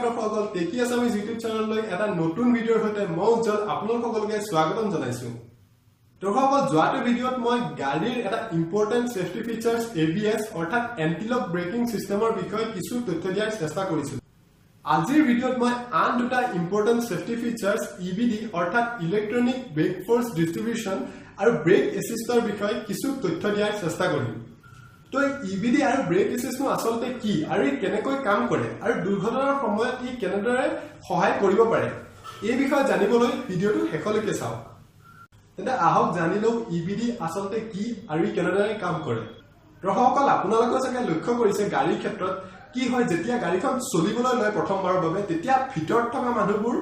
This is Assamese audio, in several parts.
দৰ্শকসকল, টেকি আছামিজ ইউটিউব চেনেললৈ এটা নতুন ভিডিঅ'ৰ সৈতে মই উজ্জ্বল আপোনালোক সকলোকে স্বাগতম জনাইছো। দৰ্শকসকল, যোৱাটো ভিডিঅ'ত মই গাড়ীৰ এটা ইম্পৰ্টেণ্ট ছেফটি ফিচাৰ্ছ এবিএছ অৰ্থাৎ এণ্টিলক ব্ৰেকিং চিষ্টেমৰ বিষয়ে কিছু তথ্য দিয়াৰ চেষ্টা কৰিছিলো। আজিৰ ভিডিঅ'ত মই আন দুটা ইম্পৰ্টেণ্ট ছেফটি ফিচাৰ্ছ ইবিডি অৰ্থাৎ ইলেক্ট্ৰনিক ব্ৰেক ফ'ৰ্চ ডিষ্ট্ৰিবিউশ্যন আৰু ব্ৰেক এচিষ্টৰ বিষয়ে কিছু তথ্য দিয়াৰ চেষ্টা কৰিম। তো ইবিডি আৰু ব্ৰেক এচিষ্টনো আচলতে কি আৰু ই কেনেকৈ কাম কৰে আৰু দুৰ্ঘটনাৰ সময়ত ই কেনেদৰে সহায় কৰিব পাৰে, এই বিষয়ে জানিবলৈ ভিডিঅ'টো শেষলৈকে চাওক। তেন্তে আহক জানি লওঁ ইবিডি আচলতে কি আৰু ই কেনেদৰে কাম কৰে। দৰ্শকসকল, আপোনালোকেও চাগে লক্ষ্য কৰিছে গাড়ীৰ ক্ষেত্ৰত কি হয়, যেতিয়া গাড়ীখন চলিবলৈ লয় প্ৰথমবাৰৰ বাবে তেতিয়া ভিতৰত থকা মানুহবোৰ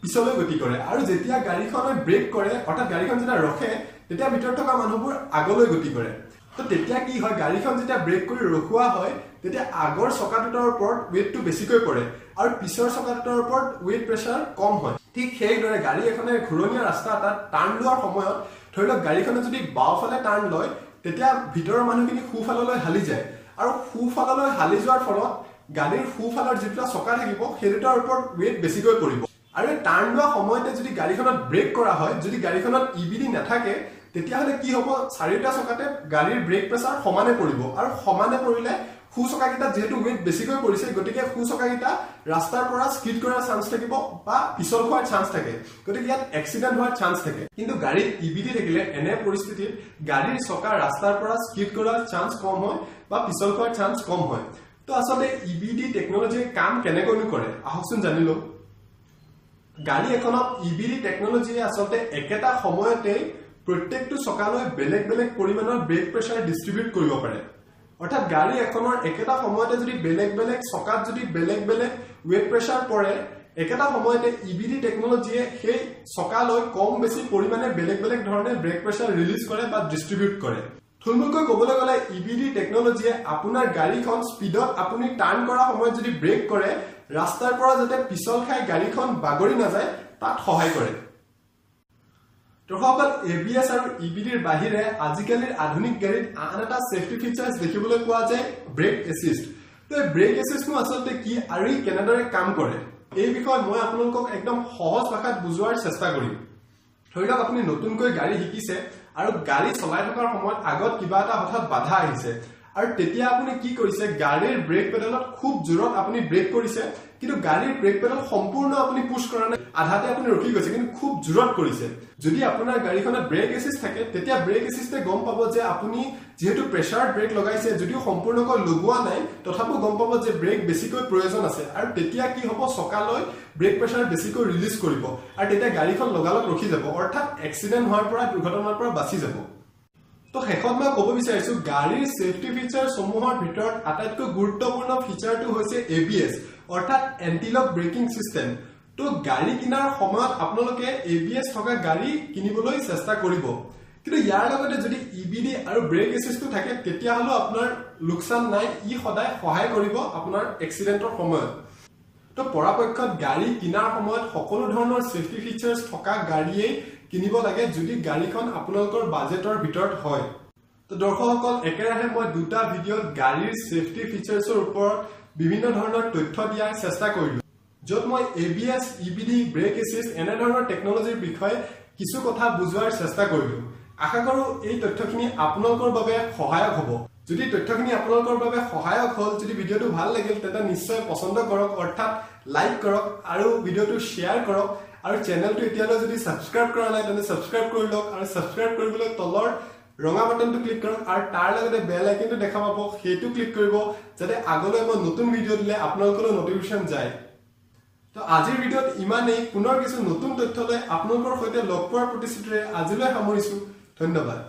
পিছলৈ গতি কৰে আৰু যেতিয়া গাড়ীখনে ব্ৰেক কৰে অৰ্থাৎ গাড়ীখন যেতিয়া ৰখে তেতিয়া ভিতৰত থকা মানুহবোৰ আগলৈ গতি কৰে। তো তেতিয়া কি হয়, গাড়ীখন যেতিয়া ব্ৰেক কৰি ৰখোৱা হয় তেতিয়া আগৰ চকা দুটাৰ ওপৰত ৱেইটটো বেছিকৈ পৰে আৰু পিছৰ চকা দুটাৰ ওপৰত ৱেইট প্ৰেছাৰ কম হয়। ঠিক সেইদৰে গাড়ী এখনে ঘূৰণীয়া ৰাস্তা এটাত টাৰ্ণ লোৱাৰ সময়ত ধৰি লওক গাড়ীখনে যদি বাওঁফালে টাৰ্ণ লয় তেতিয়া ভিতৰৰ মানুহখিনি সোঁফাললৈ হালি যায় আৰু সোঁফাললৈ হালি যোৱাৰ ফলত গাড়ীৰ সোঁফালৰ যি দুটা চকা থাকিব সেই দুটাৰ ওপৰত ৱেইট বেছিকৈ পৰিব। আৰু এই টাৰ্ণ লোৱা সময়তে যদি গাড়ীখনত ব্ৰেক কৰা হয়, যদি গাড়ীখনত ইবিডি নাথাকে তেতিয়াহ'লে কি হ'ব, চাৰিওটা চকাতে গাড়ীৰ ব্ৰেক প্ৰেছাৰ সমানে পৰিব আৰু সমানে পৰিলে সু চকাকেইটাত যিহেতু ৱেইট বেছিকৈ পৰিছে গতিকে সু চকাকেইটা ৰাস্তাৰ পৰা স্কিড কৰাৰ চান্স থাকিব বা পিছল খোৱাৰ চান্স থাকে, গতিকে ইয়াত এক্সিডেণ্ট হোৱাৰ চান্স থাকে। কিন্তু গাড়ীত ইবিডি থাকিলে এনে পৰিস্থিতিত গাড়ীৰ চকা ৰাস্তাৰ পৰা স্কিড কৰাৰ চান্স কম হয় বা পিছল খোৱাৰ চান্স কম হয়। তো আচলতে ইবিডি টেকনলজিয়ে কাম কেনেকৈনো কৰে আহকচোন জানি লওঁ। গাড়ী এখনত ইবিডি টেকনলজিয়ে আচলতে একেটা সময়তে প্ৰত্যেকটো চকালৈ বেলেগ বেলেগ পৰিমাণৰ ব্ৰেক প্ৰেছাৰ ডিষ্ট্ৰিবিউট কৰিব পাৰে। অৰ্থাৎ গাড়ী এখনৰ একেটা সময়তে যদি বেলেগ বেলেগ চকাত যদি বেলেগ বেলেগ ৱেইট প্ৰেছাৰ পৰে, একেটা সময়তে ইবিডি টেকনলজিয়ে সেই চকালৈ কম বেছি পৰিমাণে বেলেগ বেলেগ ধৰণে ব্ৰেক প্ৰেছাৰ ৰিলিজ কৰে বা ডিষ্ট্ৰিবিউট কৰে। থুলমূলকৈ ক'বলৈ গ'লে ইবিডি টেকনলজিয়ে আপোনাৰ গাড়ীখন স্পীডত আপুনি টাৰ্ণ কৰাৰ সময়ত যদি ব্ৰেক কৰে ৰাস্তাৰ পৰা যাতে পিছল খাই গাড়ীখন বাগৰি নাযায় তাত সহায় কৰে। দৰ্শকসকল, এবিএছ আৰু ইবিডিৰ বাহিৰে আজিকালিৰ আধুনিক গাড়ীত আন এটা ছেফটি ফিচাৰ্ছ দেখিবলৈ পোৱা যায়, ব্ৰেক এচিষ্ট। তো এই ব্ৰেক এচিষ্টনো আচলতে কি আৰু ই কেনেদৰে কাম কৰে এই বিষয়ে মই আপোনালোকক একদম সহজ ভাষাত বুজোৱাৰ চেষ্টা কৰিম। ধৰি লওক আপুনি নতুনকৈ গাড়ী শিকিছে আৰু গাড়ী চলাই থকাৰ সময়ত আগত কিবা এটা হঠাৎ বাধা আহিছে আৰু তেতিয়া আপুনি কি কৰিছে, গাড়ীৰ ব্ৰেক পেডেলত খুব জোৰত আপুনি ব্ৰেক কৰিছে, কিন্তু গাড়ীৰ ব্ৰেক পেডেল সম্পূৰ্ণ আপুনি পুছ কৰা নাই, আধাতে আপুনি ৰখি গৈছে, কিন্তু খুব জোৰত কৰিছে। যদি আপোনাৰ গাড়ীখনত ব্ৰেক এচিষ্ট থাকে তেতিয়া ব্ৰেক এচিষ্টে গম পাব যে আপুনি যিহেতু প্ৰেছাৰত ব্ৰেক লগাইছে, যদিও সম্পূৰ্ণকৈ লগোৱা নাই তথাপিও গম পাব যে ব্ৰেক বেছিকৈ প্ৰয়োজন আছে আৰু তেতিয়া কি হ'ব, চকালৈ ব্ৰেক প্ৰেছাৰ বেছিকৈ ৰিলিজ কৰিব আৰু তেতিয়া গাড়ীখন লগালগ ৰখি যাব, অৰ্থাৎ এক্সিডেণ্ট হোৱাৰ পৰা দুৰ্ঘটনাৰ পৰা বাচি যাব। তো শেষত মই ক'ব বিচাৰিছো গাড়ীৰ ছেফটি ফিচাৰ সমূহৰ ভিতৰত আটাইতকৈ গুৰুত্বপূৰ্ণ ফিচাৰটো হৈছে এবিএছ অৰ্থাৎ এণ্টিলক ব্ৰেকিং চিষ্টেম। তো গাড়ী কিনাৰ সময়ত আপোনালোকে এবিএছ থকা গাড়ী কিনিবলৈ চেষ্টা কৰিব, কিন্তু ইয়াৰ লগতে যদি ইবিডি আৰু ব্ৰেক এচিষ্টটো থাকে তেতিয়াহ'লেও আপোনাৰ লোকচান নাই, ই সদায় সহায় কৰিব আপোনাৰ এক্সিডেণ্টৰ সময়ত। তো পৰাপক্ষত গাড়ী কিনাৰ সময়ত সকলো ধৰণৰ ছেফটি ফিচাৰ্ছ থকা গাড়ীয়েই কিনিব লাগে যদি গাড়ীখন আপোনালোকৰ বাজেটৰ ভিতৰত হয়। তো দৰ্শকসকল, একেৰাহে মই দুটা ভিডিঅ'ত গাড়ীৰ ছেফটি ফিচাৰ্ছৰ ওপৰত বিভিন্ন ধৰণৰ তথ্য দিয়াৰ চেষ্টা কৰিলো, য'ত মই এবিএছ, ইবিডি, ব্ৰেক এচিষ্ট এনেধৰণৰ টেকনলজিৰ বিষয়ে কিছু কথা বুজোৱাৰ চেষ্টা কৰিলো। আশা কৰো এই তথ্যখিনি আপোনালোকৰ বাবে সহায়ক হ'ব। যদি তথ্যখিনি আপোনালোকৰ বাবে সহায়ক হ'ল, যদি ভিডিঅ'টো ভাল লাগিল তেন্তে নিশ্চয় পচন্দ কৰক অৰ্থাৎ লাইক কৰক আৰু ভিডিঅ'টো শ্বেয়াৰ কৰক আৰু চেনেলটো এতিয়ালৈ যদি ছাবস্ক্ৰাইব কৰা নাই তেন্তে ছাবস্ক্ৰাইব কৰি লওক আৰু ছাবস্ক্ৰাইব কৰিবলৈ তলৰ ৰঙা বাটনটো ক্লিক কৰক আৰু তাৰ লগতে বেল আইকনটো দেখা পাব, সেইটো ক্লিক কৰিব যাতে আগলৈ মই নতুন ভিডিঅ' দিলে আপোনালোকলৈ নটিফিকেশ্যন যায়। তো আজিৰ ভিডিঅ'ত ইমানেই। পুনৰ কিছু নতুন তথ্য লৈ আপোনালোকৰ সৈতে লগ পোৱাৰ প্ৰতিশ্ৰুতিৰে আজিলৈ সামৰিছো। ধন্যবাদ।